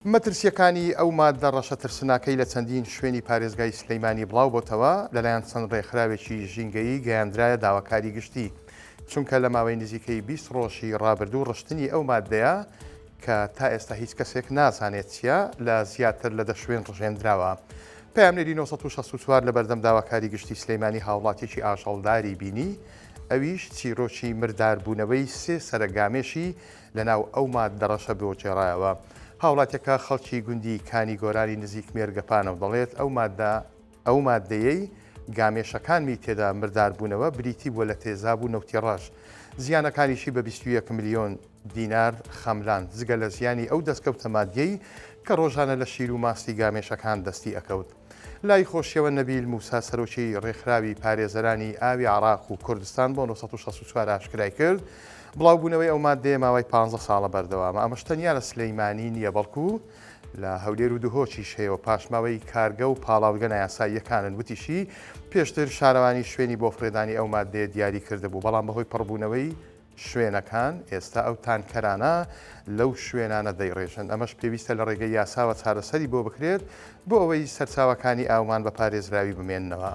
مەترسییەکانی ئەو ماددە ڕەشە ترسناکەی لە چەندین شوێنی پارێزگای سلیمانی بڵاوبۆتەوە، لەلایەن چەند ڕێکخراوێکی ژینگەیی گەیاندرایە داواکاری گشتی، چونکە لە ماوەی نزیکەی 20 ڕۆژی ڕابردوو ڕشتنی ئەو ماددەیە کە تا ئێستا هیچ کەسێک نازانێت چییە لە زیاتر لە دە شوێن ڕژێندراوە. پەیامنێری 964 لە بەردەم داواکاری گشتی سلیمانی هاوڵاتیەکی ئاژەڵداری بینی، ئەویش چیرۆکی مرداربوونەوەی سێ سەرە گامێشی لەناو ئەو ماددە ڕەشە بۆ گێڕایەوە. هاوڵاتیەکە خەڵکی گوندی کانی گۆرانی نزیک مێرگەپانە و دەڵێت ئەو ماددە ئەو ماددەیەی گامێشەکانمی تێدا مرداربوونەوە بریتی بووە لە تێزاب و نەوتی ڕەش. زیانەکانیشی بە 21 ملیۆن دینار خەملاند، جگە لە زیانی ئەو دەستکەوتە مادیەی کە ڕۆژانە لە شیر و ماستی گامێشەکان دەستی ئەکەوت. لای خۆشیەوە نەبیل موسا سەرۆکی ڕێکخراوی پارێزەرانی ئاوی عێراق و کوردستان بۆ 964 ئاشکرای کرد، بڵاوبوونەوەی ئەو ماددەیە ماوەی 15 ساڵە بەردەوامە، ئەمەش تەنیا لە سلەیمانی نییە بەڵکو لە هەولێر و دهۆکیش هەیە و پاشماوەی کارگە و پاڵاوگە نایاساییەکانن، وتیشی، پێشتر شارەوانی شوێنی بۆ فڕێدانی ئەو ماددەیە دیاری کردبوو، بەڵام بەهۆی پڕبوونەوەی شوێنەکان، ئێستا ئەو تانکەرانە لەو شوێنانە دەیڕێژن، ئەمەش پێویستە لە ڕێگەی یاساوە چارەسەری بۆ بکرێت بۆ ئەوەی سەرچاوەکانی ئاومان بە پارێزراوی بمێننەوە.